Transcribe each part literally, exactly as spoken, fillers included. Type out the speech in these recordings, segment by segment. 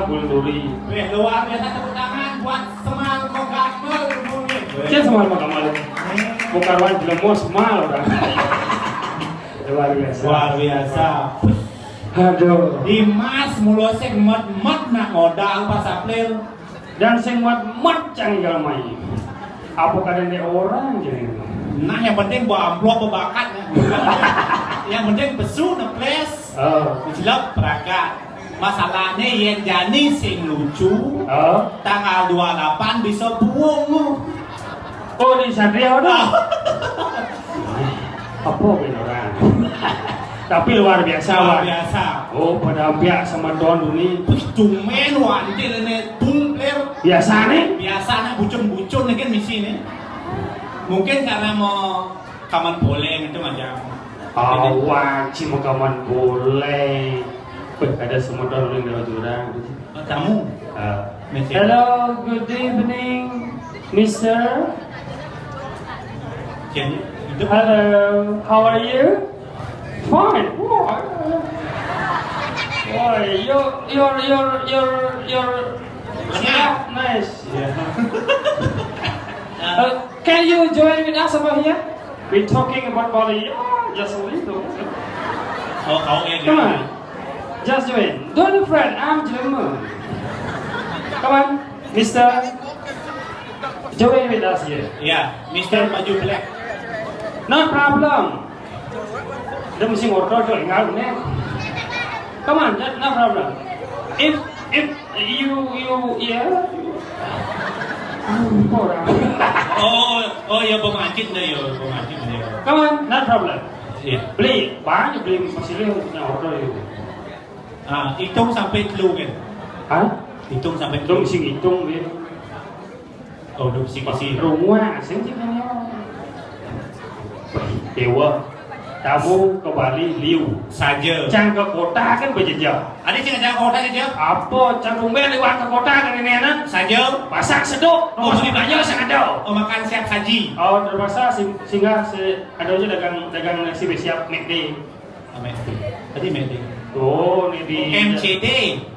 Kulturi. Weh, luar biasa, tepuk tangan buat Semal Mogamel dulu nih. Cek Semal Mogamel. Bukan wan jelema Semal orang. Luar biasa. Luar biasa. Aduh. Dimas mulu sing met-met nak modal pas April. Dan sing met-met cang gal main. Apa kadang dia orang je ni? Nah, yang penting bawa amplop bakat. Yang penting besu neples. Oh. Jelek berangkat. Masalahnya yang jani sing lucu. Oh. Tanggal dua puluh delapan bisa buang lu. Oh, di Satria udah. Apa ben orang? Tapi luar biasa, luar biasa. Oh, pada biasa sama tuan dunia. Tumen wantil ini tumplir. Biasa nih. Biasa nih bucun-bucun nih kan misi nih. Mungkin karena mau kaman boleh itu macam. Awan, cuma kaman boleh. Weh, ada sama tuan dunia lewat jurang. Tamu. Ah. Hello, good evening, Mister. Hello, how are you? Fine. Why, your, your, your, your, your staff nice. Yeah. Uh, can you join with us over here? We talking about Bali. Yeah, just a little. Oh, okay. Come on. Just join. Don't be friend. I'm German. Come on, Mister. Join with us here. Yeah, Mister Baju Black. No problem. Dia mesti ngotor tu, enggak ni. Come on, no problem. If, if you, you, yeah. Oh, oh ya, pemancing dah ya, pemancing dah ya. Come on, no problem. Iya. Beli, banyak beli masih punya order itu. Ah, hitung sampai telu kan? Hah? Hitung sampai telu. Hitung sing hitung dia. Oh, duduk sing isi. Rumah, sing sing. Dewa. Tamu ke Bali, liu. Saja. Cang ke kota kan berjejak. Ada cang ke kota aja. Apa cang rumah lewat ke kota kan ini anak? Saja. Pasar seduk, oh, rumah beli belanja sing ada. Oh, makan siap saji. Oh, terpaksa sing-, singgah si ada aja dagang, dagang nasi bersiap McD. Oh, McD. Tadi McD. Oh, ni di M C D.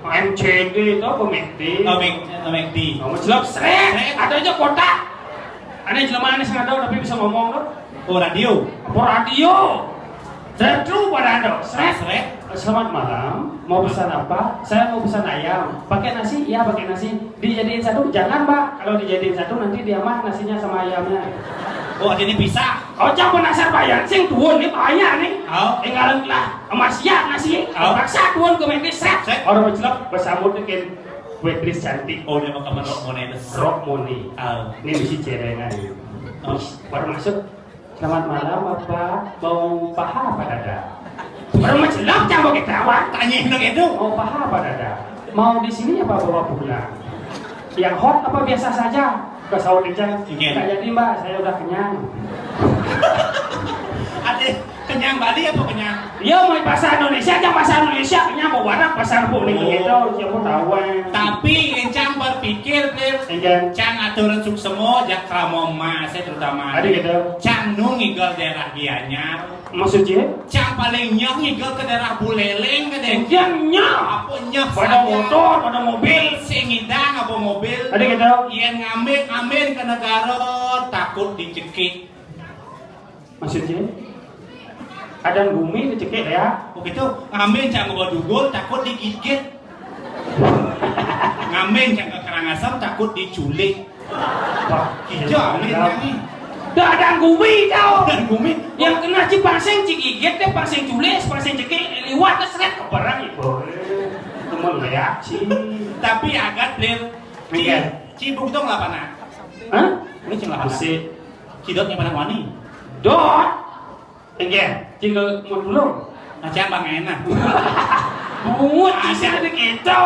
Oh, M C D tu apa McD? Oh, Mac-, oh, McD. Oh, mencelap seret. Seret. Ada aja kotak. Ada jelema ni sing ada tapi bisa ngomong tu. Oh, radio. Apa radio? Seret tu pada ada. Seret. Seret. Selamat malam. Mau pesan apa? Saya mau pesan ayam. Pakai nasi? Ya, pakai nasi. Dijadiin satu? Jangan, Mbak. Kalau dijadiin satu, nanti dia mah nasinya sama ayamnya. Oh, jadi pisah. Oh, jangan penasaran, Pak, ya. Sing tuun ni, Pak, ya, ni. Oh. Tinggalan lah. Emas ya, nasi. Oh. Paksa tuun ke meja, seret. Seret. Orang mencelok, bersambut ni kan. Waitress cantik. Oh, dia mau kamar rok money. Rok money. Oh. Ni mesti cerengan. Oh. Baru masuk. Selamat malam, Bapak. Mau paha apa dada? Orang mencelok, jangan pakai tawa. Tanya yang itu. Mau paha apa dada? Mau di sini apa bawa pulang? Yang hot apa biasa saja? Ke sahur aja. Iya. Nggak jadi, Mbak. Saya udah kenyang. Ada kenyang Bali apa kenyang? Ya, mau bahasa Indonesia aja, bahasa Indonesia. Kenyang mau warna bahasa Rebo nih, oh, gitu. Siapa tahu, eh. Tapi, encang berpikir, Blir. Encang. Cang aturan suksema, jak krama emas, eh, terutama. Ada gitu. Cang nu ngigel daerah Gianyar. Maksudnya? Cang paling nyeh ngigel ke daerah Buleleng ke deh. Iya, nyeh. Apa nyeh pada saja? Motor, pada mobil. Sing ngidang apa mobil? Ada gitu. Yen ngambil, ngambil ke negara, takut dicekik. Maksudnya? Ada gumi dicekik ya? Oh gitu, ngambil cang bawa dugul, takut digigit. Ngambil cang ke Karangasem, takut diculik. Wah, iya, amin, amin. Dah ada gumi tau. Ada gumi. Yang kena ci paseng, ci gigit deh, paseng culik, paseng cekik, liwat deh, seret, keperang ibu. Temen reaksi. Tapi agak, Blir. Ci, iya. Ci bukti ngelapana. Hah? Ini ci ngelapana. Masih. Ci dot nyimpan wani. Dot. Enggak, tinggal mau dulu. Nah, siapa enak? Bungut, ada kita.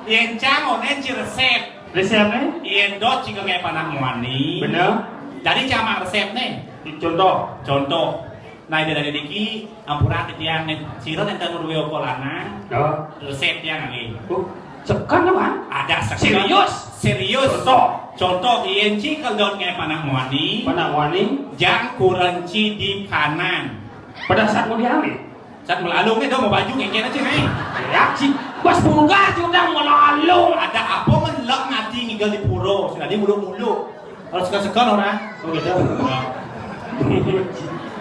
Yang cang onen ci resep. Resep nih? Yen dot ci ngepanak muani. Bener. Jadi cang resep nih. Contoh. Contoh. Nah, dari diki, ampura ke tiang nih. Sira enten duwe apa lanang. Oh. Resep tiang lagi. Oh, sekan apa? Ada sekan. Serius? Serius. Contoh. Contoh, yen ci dot ngepanak muani. Panak muani. Jang kurenci di kanan. Pada saat mau diambil? Saat melalung nih, dong, mau baju kayak gini aja nih. Reaksi. Bas vulgar, cudang malalung. Ada apa men lek ngati ngigel di pura? Sing adi muluk-muluk. Kalau suka-suka orang. Oh gitu.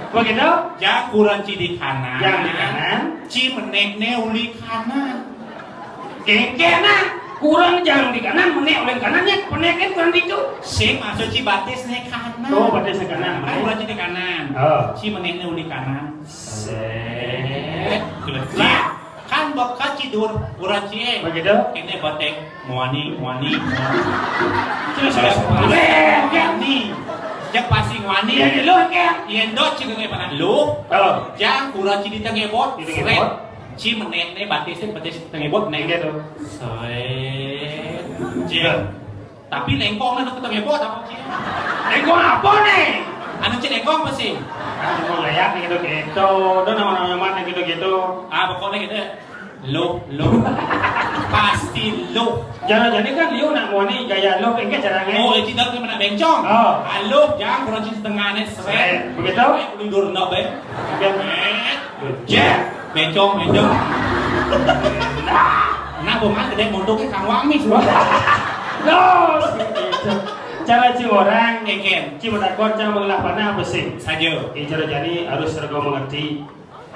Begitu? Jang kurang ci di kanan. Jang di kanan. Ci menek ne uli kanan. Kengkena kurang jang di kanan, menek uli kanan, ya penek kan kurang ditu. Sing maksud ci batis ne kanan. Oh, batis ne kanan. Kan kurang ci di kanan. Oh. Ci menek ne uli kanan. Set. Lah, kan bab kaci dur, uran cie. Begitu? Kene batek, muani, muani, muani. Terus, terus, terus. Muani. Cek pasti muani. Ya, di luar, kan? Yen dot cek nge panas. Lu, oh, jang uran ci di tengah bot, di tengah bot. Sret. Ci menek ne batis, batis tengah bot, neng. Gitu. Sret. Cek. Tapi lengkong na tu ketemu bot apa sih? Lengkong apa nih? Anu cek lengkong apa sih? Anu layak nih gitu-gitu. Udah nama-nama mana gitu-gitu. Ah, pokoknya gitu. Loh, loh. Pasti loh. Jangan jadi kan liu nak muani gaya loh, enggak jarang. Oh, itu dah kena bencong. Oh. Halo, jangan kurang setengah nih, seret. Begitu? Kayak ulun dor, be. Oke. Jek, becong, becong. Nah, bunga gede montongnya kang wami semua. Los. Cara ci orang, ngeken, ci matakon, cara mengelah panah besi. Saja. Cara jani harus rego mengerti.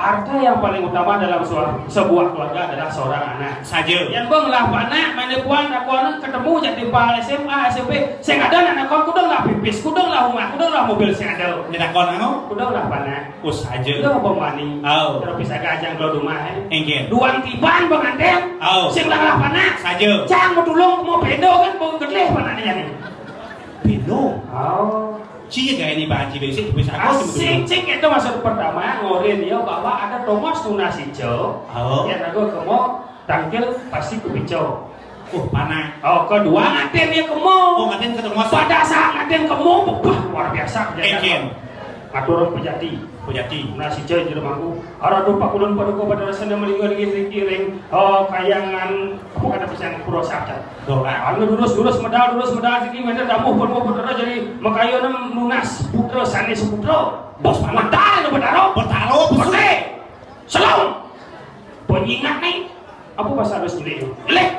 Harta yang paling utama dalam sua-, sebuah keluarga adalah seorang anak. Saja. Yang bang lah panah, mana puan, aku anak ketemu jadi pal S M A, S M P. Saya ada anak kau, kudu lah pipis, kudu lah rumah, kudu lah mobil saya ada. Nyetakon anu? Kudu lah panah. Oh, saja. Itu apa mani? Oh. Terus bisa gajang kalau rumah, eh. Engke. Duang tiban pengantin. Oh. Sing lah panah. Saja. Cang mau tulung mau pedo kan mau gedeh panahnya nih. Pedo. Oh. Cie gaya ini banci besi bisa aku sih. Asik, cik itu maksud pertama ngorin dia bahwa ada Thomas Tunas Ijo. Oh. Yang aku kemo tangkil pasti kupico. Oh, panah. Oh, kedua ngaten dia kemo. Oh, ngaten ke Thomas. Pada saat ngaten kemo, wah, luar biasa. Engke. Atur pejati. Pejati. Nah, si Joy jero mangku. Arah dupa kulon paduka pada rasanya melingkar di ring. Oh, kayangan, apa kata pesan Pura Sabda? Dora. Anu durus, durus medal, durus medal, siki menter damuh, pun mau putra jadi makayana nunas putra, sanes putra. Bos panah. Medal, Betaro. Betaro, besu. Pete. Selong. Penyingat nih. Apa bahasa halus ini? Jelek.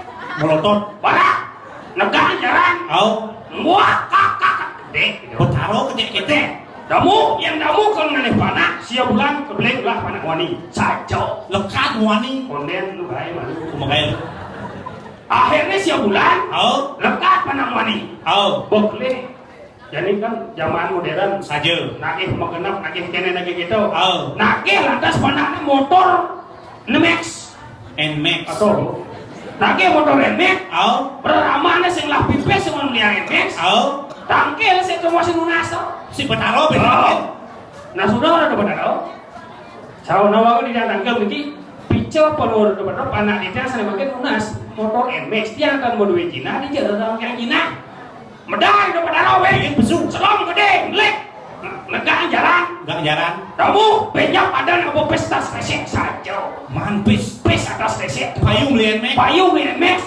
Melotot. Barak. Negak jarang. Au. Muak kakak gede. Betaro gede gede. Damu, yang damu kan ngalih panak, sia bulan kebeling lah panak wani. Saco. Lekat wani. Konden lu bae malu. Kumakai. Akhirnya sia bulan. Au. Lekat panak wani. Au. Bekle. Jadi kan zaman modern. Saja. Nagih magenep, nagih kene, nagih gitu. Au. Nagih lantas panaknya motor Nmax. Nmax. Atau nagih motor Nmax. Au. Beramane sing lah pipis sing mau beli Nmax. Au. Tangkil sing ke masih lunas to. Si Betaro, oh, Betaro. Nah, sudah ada Betaro. Sawo nawa di tangkil iki pica pelur Betaro, panak dia sana makin lunas. Motor Nmax dia akan mau duit Cina, dia jalan orang yang Cina. Medal do Betaro, weh. Iya, besu. Selong gede, lek. Negak jalan. Negak jalan. Kamu, penyap ada nak pesta sesek saja. Man, pis. Pis atas sesek. Payung beli Nmax. Payung beli Nmax.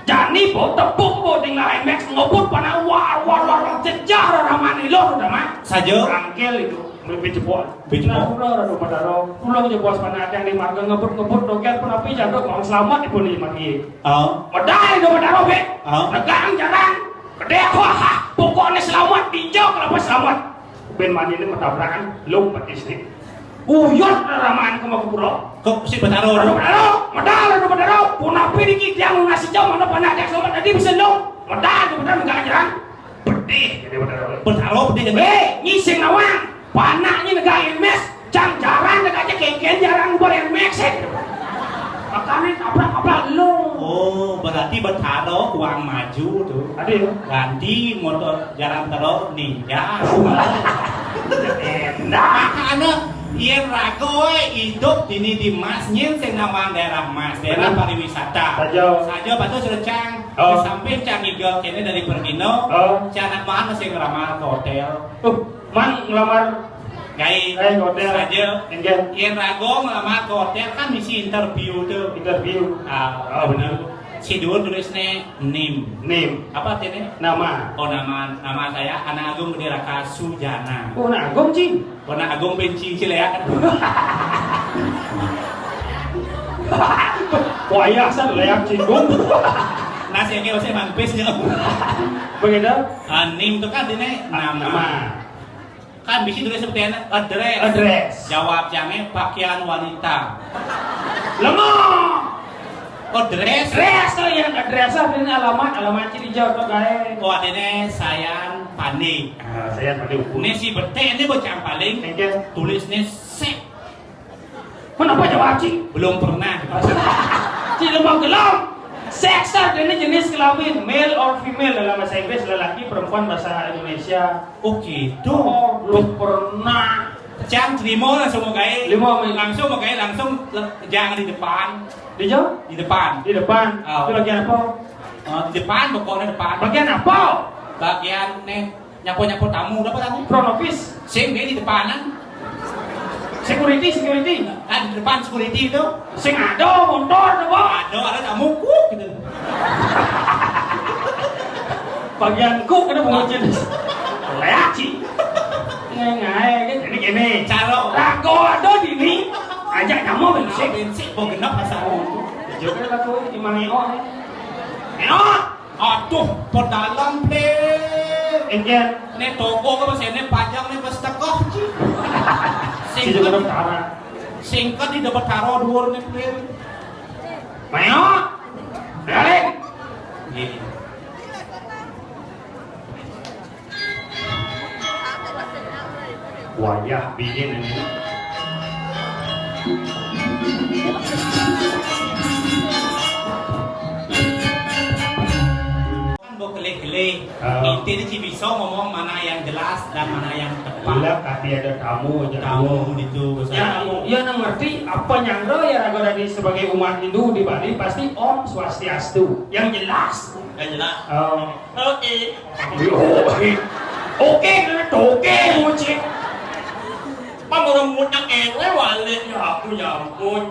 Jani bo tepuk bo tinggal Nmax ngebut panah war, war, war, war. Jejah raraman ilo udah mah. Saja. Angkel itu, lebih jebol. Lebih jebol. Nah, udah, udah, udah, udah. Pulang aja bos panah yang di marga ngebut, ngebut, doger pun api jatuh, orang selamat ibu nih mati. Oh. Medal itu Betaro, be. Oh. Negak jalan. Gede, wah, pokoknya selamat, tinjau kelapa selamat. Ben mani ini bertabrakan, lu petis nih. Uyut ramaan ke Makupuro. Kok si Betaro? Aduh, Betaro, medal, aduh, Betaro. Punapi di kidiang, nasi jam, mana panak dia selamat, tadi bisa lu. Medal, aduh, Betaro, negak jalan. Pedih, jadi Betaro. Betaro, pedih, jadi. Eh, ngising nawang. Panaknya negak Nmax. Cang jarang dek aja kengken jarang buat Nmax, eh. Makanya tabrak-tabrak lu. Oh, berarti Betaro uang maju tuh. Ada ya? Ganti motor jarang terus ninja. Enak. Makanya yen rago we idup dini di Mas, nyin sing nawang daerah Mas, daerah pariwisata. Saja. Saja patuh sudah cang. Oh. Di samping cang ngigel kene dari Permino, oh, cang anak mana sing ngeramal ke hotel. Oh. Man ngelamar gawe. Gawe ke hotel. Saja. Enggak. Yen rago ngelamar ke hotel kan misi interview tuh. Interview. Ah, oh, bener. Si Dul tulisne nim. Nim. Apa artinya? Nama. Oh, nama, nama saya Anak Agung Gede Raka Sujana. Oh, Anak Agung, Cing. Oh, Anak Agung Benci, Cile ya. Wayah san leak cinggung. Nah, saya kira saya mampis ya. Begitu? Ah, name itu kan ini nama. Nama. Kan bisa tulis seperti ini, address. Address. Jawab jangan pakaian wanita. Lemah. Address. Address tuh yang address lah, ini alamat, alamat ciri jauh tuh, guys. Oh, adanya Sayan Pandi. Ah, Sayan Pandi ukur. Ini si Bete ini bocah paling. Oke. Tulis nih sek. Kenapa jawab cing? Belum pernah. Cing lemah gelap. Sex art ini jenis kelamin, male or female dalam bahasa Inggris, lelaki, perempuan, bahasa Indonesia. Oh gitu. Oh, belum pernah. Jangan terima langsung mau gaya. Lima menit. Langsung mau gaya, langsung le- jangan di depan. Di jauh? Di depan. Di depan. Oh. Itu bagian apa? Oh, di depan, pokoknya depan. Bagian apa? Bagian nih, nyapu-nyapu tamu, apa tamu? Front office. Sing dia di depanan. Security, security. Ah, di depan security itu. Sing ada motor tuh, Pak. Ada, ada tamu kuk gitu. Bagian kuk kena bungut jenis. Leaci. Ngai-ngai gitu. Ini gini. Calo. Lagu ada di ini. Ajak kamu bensin. Bensin, mau genap pasar. Juga lagu di Mang Eo nih. Eo. Aduh, pedalam, Ple. Enggak. Nih toko apa sih? Nih pajang nih pas teko, Ci. Singkat. Singkat di dapat taro dhuwur nih, Ple. Mayo. Balik. Iya. Wayah biyen ini. Kan mbok kelih-kelih. Ah. Intinya ci bisa ngomong mana yang jelas dan mana yang tepat. Lah, tapi ada tamu aja. Tamu itu, ya, tamu. Ya, nang ngerti apa nyangro ya raga dari sebagai umat Hindu di Bali pasti Om Swastiastu. Yang jelas. Yang jelas. Oh. Oke. Oke. Oke, kena toke, bocil. Pang orang mutak ewe walik, ya ampun, ya ampun.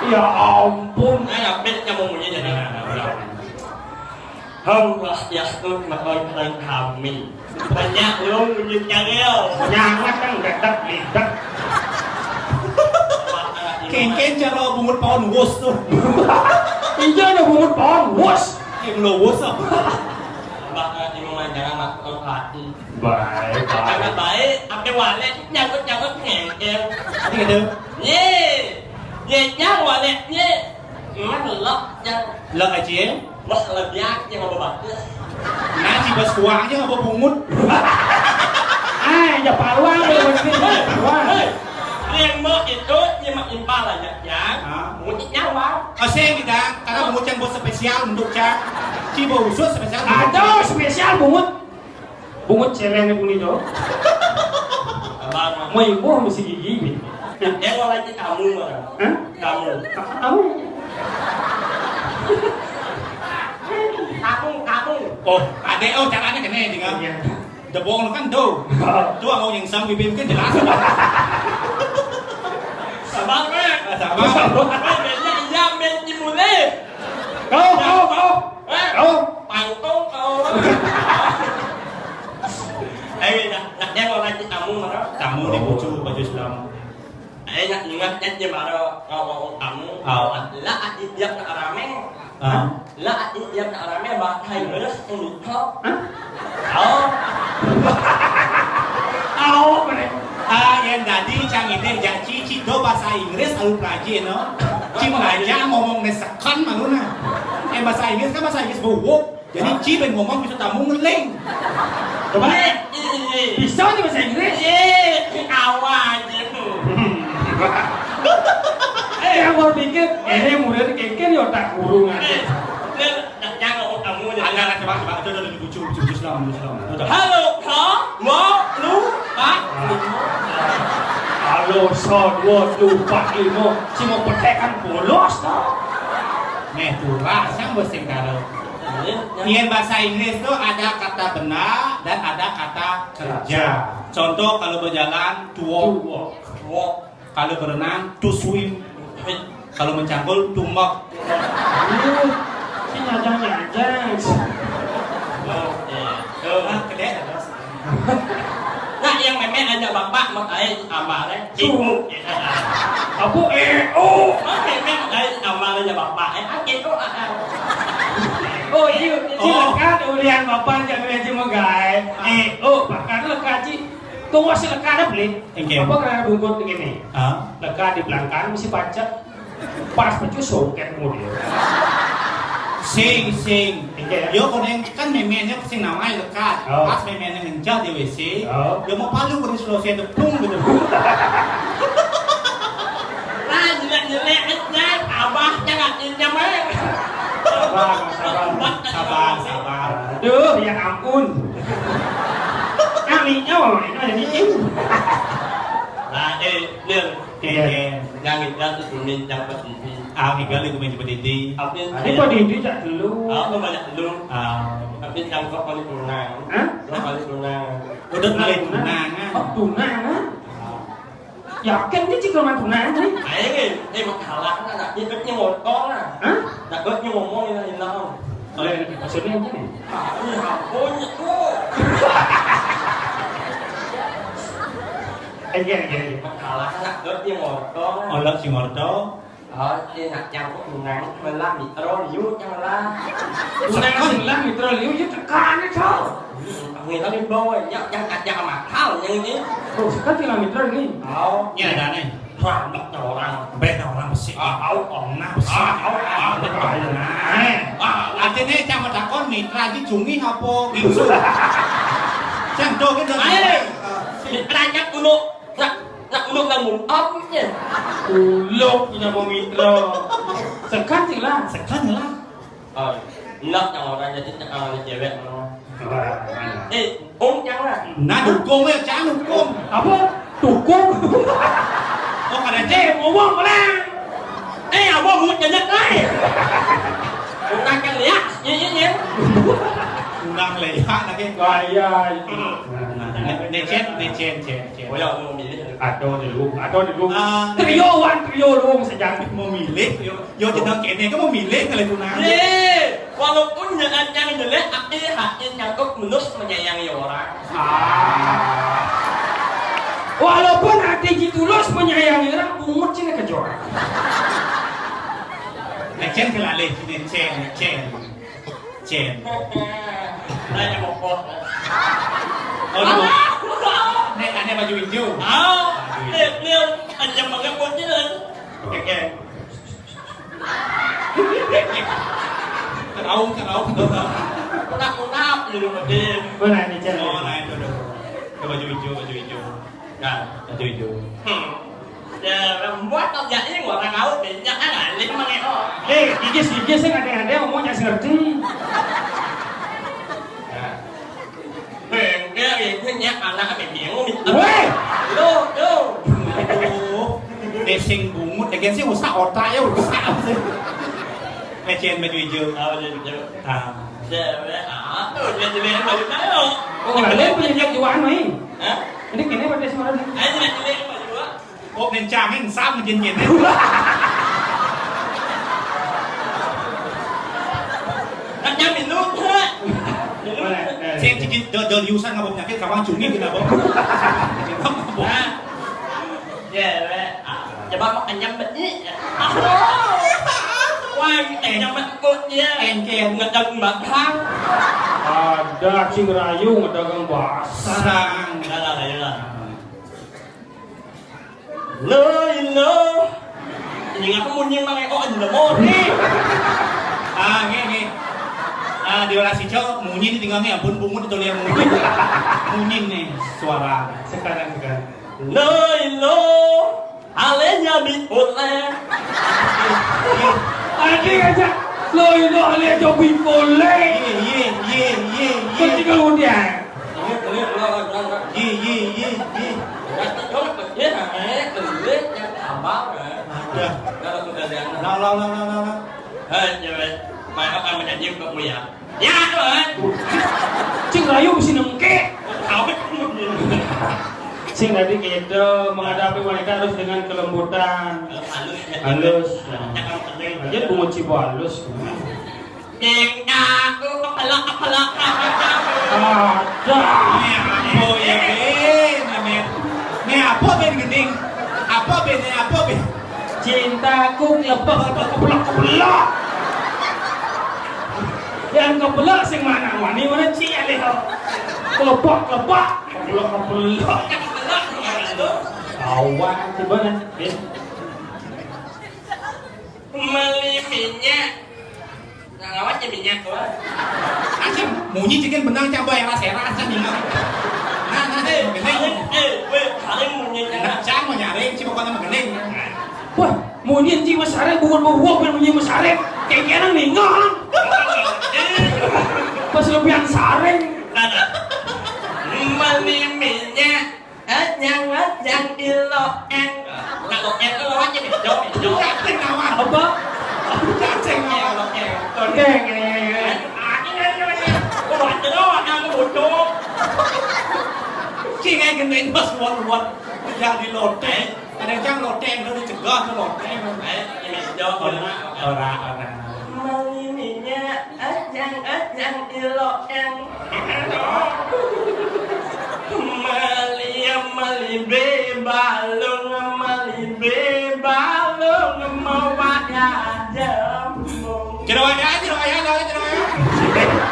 Ya ampun. Nah, ya, bet, nyambung bunyi jadi. Hamba ya tuh makan kami. Banyak lu bunyi cangil. Nyangat kan gedek, gedek. Kengken cara bungut paon wus tuh. Iya, ada bungut paon wus. Yang lo wus apa? Mbak, eh, di rumah jangan masuk hati. Baik, baik. Karena baik, apa wale nyangkut-nyangkut ngengkel. Tadi gitu. Ye. Ye, nyang wale, ye. Emang lelak, nyang. Lelak aja ya? Wah, lebih yang mau bagus. Nah, si bos kuahnya apa bungut? Ah, ya paluang, ya, paluang. Hei, hei. Yang mau itu, yang mau impal aja, ya. Ah. Bungut nyawa. Oh, saya kita, karena bungut yang buat spesial untuk cak. Cibo usus spesial. Ada spesial bungut. Bungut celeng ni bunyi tu. Abang. Mau ibu mesti gigi ni. Dia mau lagi kamu, Bang. Hah? Kamu. Kamu. Kamu, kamu. Oh, ada, oh, caranya kena dengan. Iya. Debong kan tu. Tu mau yang sam bibir kan jelas. Sabar, Bang. Ah, sabar. Bang, dia iya main di mulai. Kau, kau, kau. Eh, kau. Pangkong kau. Eh, nak, nak yang orang tamu mana? Tamu di bucu baju Islam. Eh, nak ingat kan dia mana kau tamu? Ah. Lah, ati dia ke arame. Ah. Lah, ati dia ke arame, bah, hai, terus, ini kau. Hah? Kau. Kau, mana? Ah, yang tadi cang ini, janji, ci, do bahasa Inggris, alu pelajari, no? Ci, ngajak ngomong nesekan, malu, nah. Eh, bahasa Inggris kan bahasa Inggris buwuk. Jadi, ci, ben ngomong bisa tamu ngeling. Coba. Iya, iya, iya. Bisa ni bahasa Inggris? Iya, awal gitu. Eh, yang mau pikir, eh, murid kengken ya otak kurung aja. Eh, dia, dia, dia ngomong tamu aja. Angkat, coba, coba, coba, coba, lucu, lucu, lucu, Islam, Islam. Coba. Halo, kau, mau, lu, Pak? Halo, so, dua, lu, Pak, lima. Si mau petek kan bolos, tau? Nih, turah, sang bos sing karo. Iya, iya. Yen bahasa Inggris tuh ada kata benda dan ada kata kerja. Kerja. Contoh, kalau berjalan, to walk. To walk. Walk. Kalau berenang, to swim. Swim. Kalau mencangkul, to mug. Aduh, si nyajang-nyajang. Oke. Tuh. Ah, gede, terus. Nah, yang meme aja bapak, mau tahu tambah, eh. Tuh. Ibu. Apa? Eh, oh. Oke, kan, eh, amalnya bapak, eh, oke, oh, ah, ah. Oh, iya, si Oh. Lekat ulian bapak jam meja megai. Eh, oh, pakar lekat, Ci. Tunggu si lekat ada beli. Oke. Apa kena bungkut begini? Ah. Lekat di belakang mesti pacet. Pas pecusung kayak kemudian. Sing, sing. Iya. Yo, kono kan memennya sing namanya lekat. Oh. Pas memennya ngencah di W C. Oh. Yo mau palu kudu slow saya tepung gitu. Lah, jelek-jelek, jelek. Abah jangan pinjam, eh. Sabar, sabar. Sabar, sabar. Aduh, ya ampun. Kami nyawa, ini ada nih. Lah, eh, Lil. Iya. Yang itu tuh kuning yang petiti. Ah, ini kali kuning petiti. Tapi Ini kok di Indonesia dulu? Aku banyak dulu. Ah. Tapi yang kok paling tunang. Hah? Kok paling tunang. Udah mulai tunangan. Oh, tunangan? Yakin dia juga mah tunangan nih? Ayo, eh, mau kalah kan, nak ikutnya ngomong lah. Hah? Nak ikutnya ngomong, ilah, ilah. Oleh maksudnya apa nih? Ah, iya, ampun, itu. Eh, iya, iya, iya. Mau kalah kan, nak ikutnya ngomong lah. Oleh si Morto. Oh, si nak yang kok menang, melah mitro, liu yang melah. Menang sing lah mitro, liu, ya tekan itu. Hmm, ini tadi bawa, ya, yang ada mahal, yang ini. Oh, sekat sing lah mitro ini. Oh. Ini ada nih. Rambut orang. Beda orang besi. Ah, au, oh, nah, besi. Ah, au, ah, ah, ah, ah. Ah, artinya yang takon mitra di cumi apa gitu. Yang do gitu. Ayo, mitranya kuno. Nak, nak uluk nang mumpapnya. Uluk punya mau mitra. Sekan sih lah. Sekan lah. Oh, nak yang orang jadi cakalan cewek mana? Wah, mana? Eh, om yang lah. Nah, dukung ya, jangan dukung. Apa? Dukung? Oh, kada Eh, ngomong orang. Eh, abang mau jenek, eh. Bukan kan lihat, iya, iya, iya. Kurang leha lagi. Wah, iya, iya. Nah, nah, nah, nih, Cen, nih, Cen, Cen, Cen. Oh, ya, mau milih. Atau dulu, atau dulu. Ah, Trio, wan, trio, lu sejam. Memilih, yo, yo, jeneng kene ke memilih kalau itu nanti. Eh, walaupun jangan yang jelek, tapi hati nyangkut menus menyayangi orang. Ah. Walaupun hati ji tulus menyayangi orang, bungut sini kejora. Nek Cen kelalih, nek Cen, nek Cen. Cen. Nanya mokok. Oh, no. Nek, nek baju hijau. Ah, nek, nek, panjang banget bocil. Oke. Keraung, keraung, keraung. Kunap-kunap, jadi model. Mana ini, Cen? Oh, nah, itu, tuh. Ke baju hijau, baju hijau. Nah, baju hijau. Hmm. Ya, buat kerja ini orang kau banyak kan, alim mang, oh. Eh, gigis, gigis, sih, ada, ada ngomong, jangan ngerti. Nah. Bengkel itu nyak anak apa bingung. Weh! Lo, lo. Aduh, desing bungut, ya kan sih usah otak ya, usah sih. Lecen baju hijau. Oh, baju hijau. Ah. Cewek, ah, tuh, dia jelek baju tayo. Oh, ada yang punya juaan, mai. Hah? Ini kene pakai suara nih. Ayo, jelek baju. Oh, kencangin sam, jin, jin. Kan jamin lu, ha? Mana? Eh, Sing, cikin, do, do, liusan ngapa penyakit, kawan cumi kita, Bang. Nah. Ya, weh. Ah, coba mau kenyang, Mbak. Wah, kenyang, Mbak. Oh, iya. Engke. Ngedagang bakal. Ada cing rayu ngedagang basang. Udah lah, ayo lah. Lo, lo. Ini ngapa munyi mang eko aja udah mori. Ah, nggih, nggih. Ah, di olah sico munyi nih tinggal nih, ampun bungut itu lihat munyi. Munyi nih suara. Sekarang, sekarang. Lo, lo. Alenya bi oleh. Adi aja. Lo, lo, ale aja bi oleh. Iya, iya, iya, iya, iya. Ketika udah. Iya, iya, iya, iya. Iya, iya, iya, iya. Ya, kan, kan, ya, eh, kemudian yang tambah, eh. Ada. Kalau sudah ada. Lah, lah, lah, lah, lah, lah. Eh, cewek, maka kamu janji ke Uya. Ya, tuh, eh. Cing rayu mesti nengke. Awet. Sing tadi kita menghadapi wanita harus dengan kelembutan. Halus, ya. Halus. Jangan kering. Aja bungut cibo halus. Ding, aku kepelak, kepelak, kepelak. Ada. Ini apa ya, Ben? Ini apa, Ben, gending? Apa, Ben? Ini apa, Ben? Cintaku kelebak, kelebak, kelebak, kelebak. Yang kebelah sing mana wani mana cik alih. Kelebak, kelebak, kelebak, kelebak. Awak coba nah. Meli minyak. Nah, lawan je minyak tu lah. Anjing, munyi cikin benang cabai eras-eras kan minyak. Nah, nah, eh, eh, eh, weh, paling munyi nah, cang mau nyaring, si pokoknya menggeling. Wah, munyi anjing mas sareng, bukan bubuh, bukan munyi mas sareng. Kayak kena ninggal. Pas lebihan sareng. Nah, nah. Meli minyak. Anyang, anyang, ilo, eng. Kalau eng tu lawan je, jom, jom. Cacing lawan. Apa? Cacing lawan. Ilo, eng. Tondeng. Aku baca tu, ada aku bocor. Cing, eh, kena imbas luar-luar. Yang di loteng. Kadang cang loteng, tu dicegah tu loteng. Eh, ini jawab. Ora, ora, ora. Meli minyak, anyang, anyang, ilo, eng. Meli, meli be balung, meli be balung, mau wayah jembung. Cerewet ya, cerewet ya, cerewet, cerewet ya.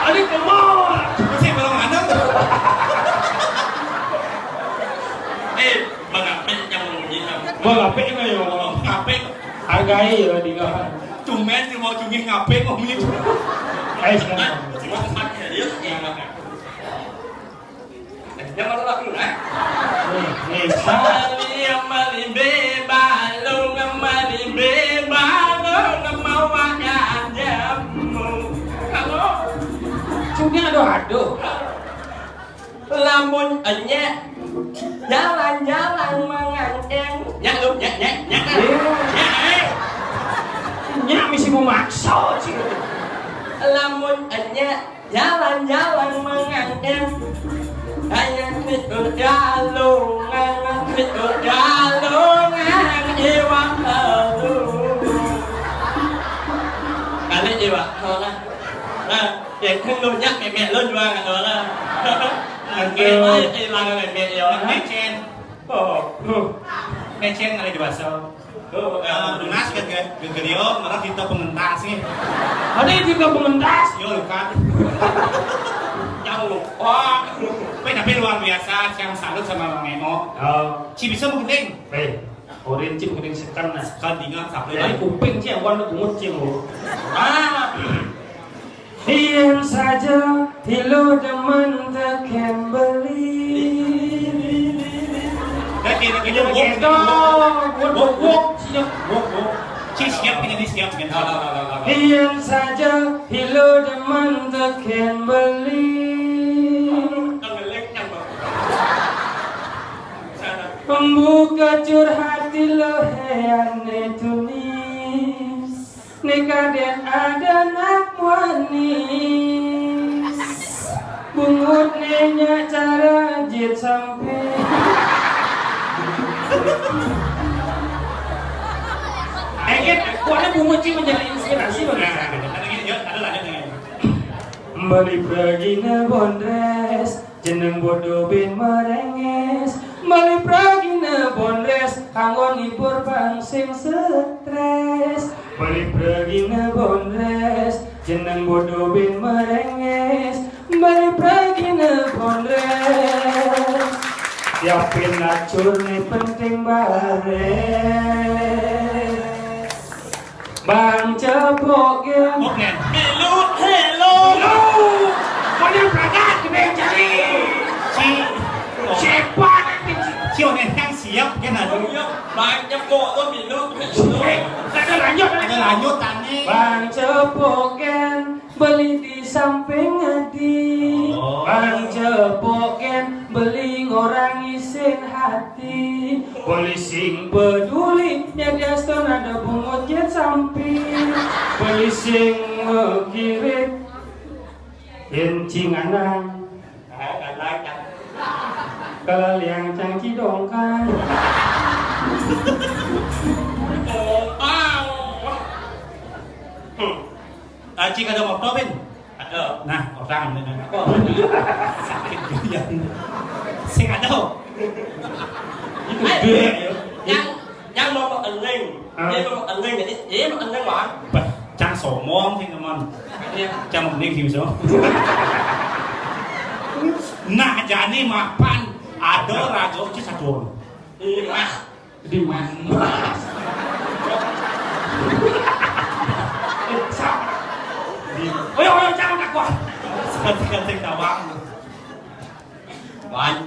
Adik kemau. Mesti belum ada tu. Eh, Bang Apik yang munyi, Bang. Bang Apik yang ngomong. Bang Apik. Hargai ya, tiga. Cuman si mau cungih ngapain mau minum? Eh, sekarang. Cuma tempatnya dia yang makan. Dia malu lagi, nah. Nih, nih, sa- Mali, mali, be, balung, mali, be, balung, mau makan jamu. Kalau Cungih aduh-aduh. Lamun enyek jalan-jalan mengangkeng. Nyak lu, nyak, nyak, nyak. Iya. Nyak, eh. Nyak mesti memaksa sih. Lamun enyek jalan-jalan mengangkeng. Kayak fitur galungan, fitur galungan, iwak telu. Kali iwak telu. Nah. Ya, kan lu nyak memek lu jual kan orang. Oke, baik, eh, langan memek ya. Mecen. Oh, huh. Mecen ada di basel. Oh, eh, lunas kan, kan? Gegerio, malah kita pengentas nih. Ada yang juga pengentas? Yo, lu kan. Jauh. Wah. Tapi, tapi luar biasa, yang salut sama Bang Emo. Oh. Ci bisa menggending. Eh, orin ci menggending sekan, nah. Sekan tinggal, sampai. Jadi kuping ci, yang warna bungut ci, lo. Ah. Yen saja hilo demen teken beli. Lagi, lagi, lagi. Gitu. Wok, wok, wok. Siap. Wok, wok. Ci, siap, ini, siap, gitu. Yen saja hilo demen teken beli. Kan ngelek, nyambung. Sana. Pembuka curhat lo heyane tunis. Nek aden ada nak manis. Bungut nenya cara jit sampai. Eh, kan, kuatnya bungut sih menjadi inspirasi bagi saya. Nah, ada lagi, yuk, ada lanjut lagi. Beli pergi ne bondres. Jeneng bodoh bin merenges, meli pragina bondres, anggon hibur bang sing stres. Meli pragina bondres, jeneng bodoh bin merenges, meli pragina bondres. Siapin lacur nih penting bares. Bang Cepok gen. Oke. Milu, helo. Milu. Mana berangkat kita yang cari. Si. Siapa nanti? Si Onen yang siap kan ada. Oh, iya. Bang Cepok tuh milu, helo. Eh, ada lanjut, ada lanjut tani. Bang Cepok gen. Beli di samping adi. Oh. Bang Cepok gen beli ngorang isin hati. Beli sing peduli nyadi aston ada bungut yen sampi. Beli sing mekirit yen cinganang. Kalau liang cangci dongkang. Dongkang. Hmm. Aci kada motor, Bin? Ada. Nah, orang ini. Apa? Sakit juga. Sing ada. Itu gede. Yang, yang Mama eling. Hah? Dia mama eling. Ini, ini mama eling, Bang. Bah, cang somong sih, teman. Iya. Cang mending sih, so. Nah, jani mapan. Ada raga uci satu. Iya. Di mana? Oyo, oyo, jangan takut. Sekali-sekali tawang. Wan,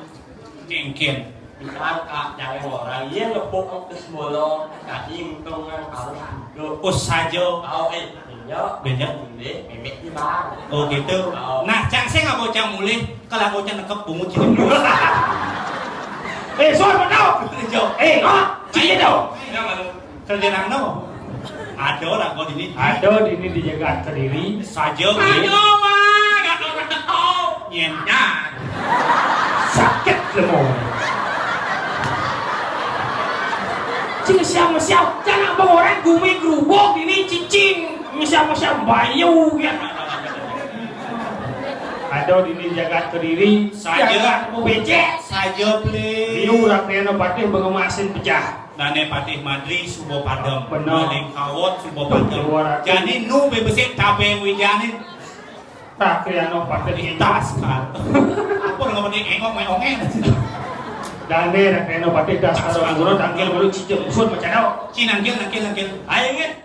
mungkin. Bilang kak, jangan orang. Iya, ngepuk angkes bolong. Kak, untung kan harus duduk. Us saja. Kau, eh, Benjok. Benjok. Mulih, mimik di bang. Oh, gitu. Oh. Nah, cang sing apa cang mulih? Kalau aku cang nekep bungut cing. Eh, suar betul. Benjok. Eh, kok? Cing itu. Iya, malu. Kerja nang no. Ada lah kau di ini. Ada di ini di jagat Kediri. Saja. Ayo, Wan, gak orang tahu. Nyen. Nah. Sakit lemu. Cing siang-siang, jangan orang gumi gerubuk ini cicing. Siang-siang bayu ya. Ada di ini jagat Kediri. Saja. Jagat mau becek. Saja, please. Liu Rakriano Patih bengemasin pecah. Dane Patih Madri suba padem. Bener. Maling kawot suba padem. Dua ratus. Jani nu bebesik tabeng wijane. Rakriano Patih tas kan. Apa nggak penting engok main ongen. Dane Rakriano Patih das karo guru tangkil baru cicing usun macano. Ci nangkil, nangkil, nangkil. Ayo, nge.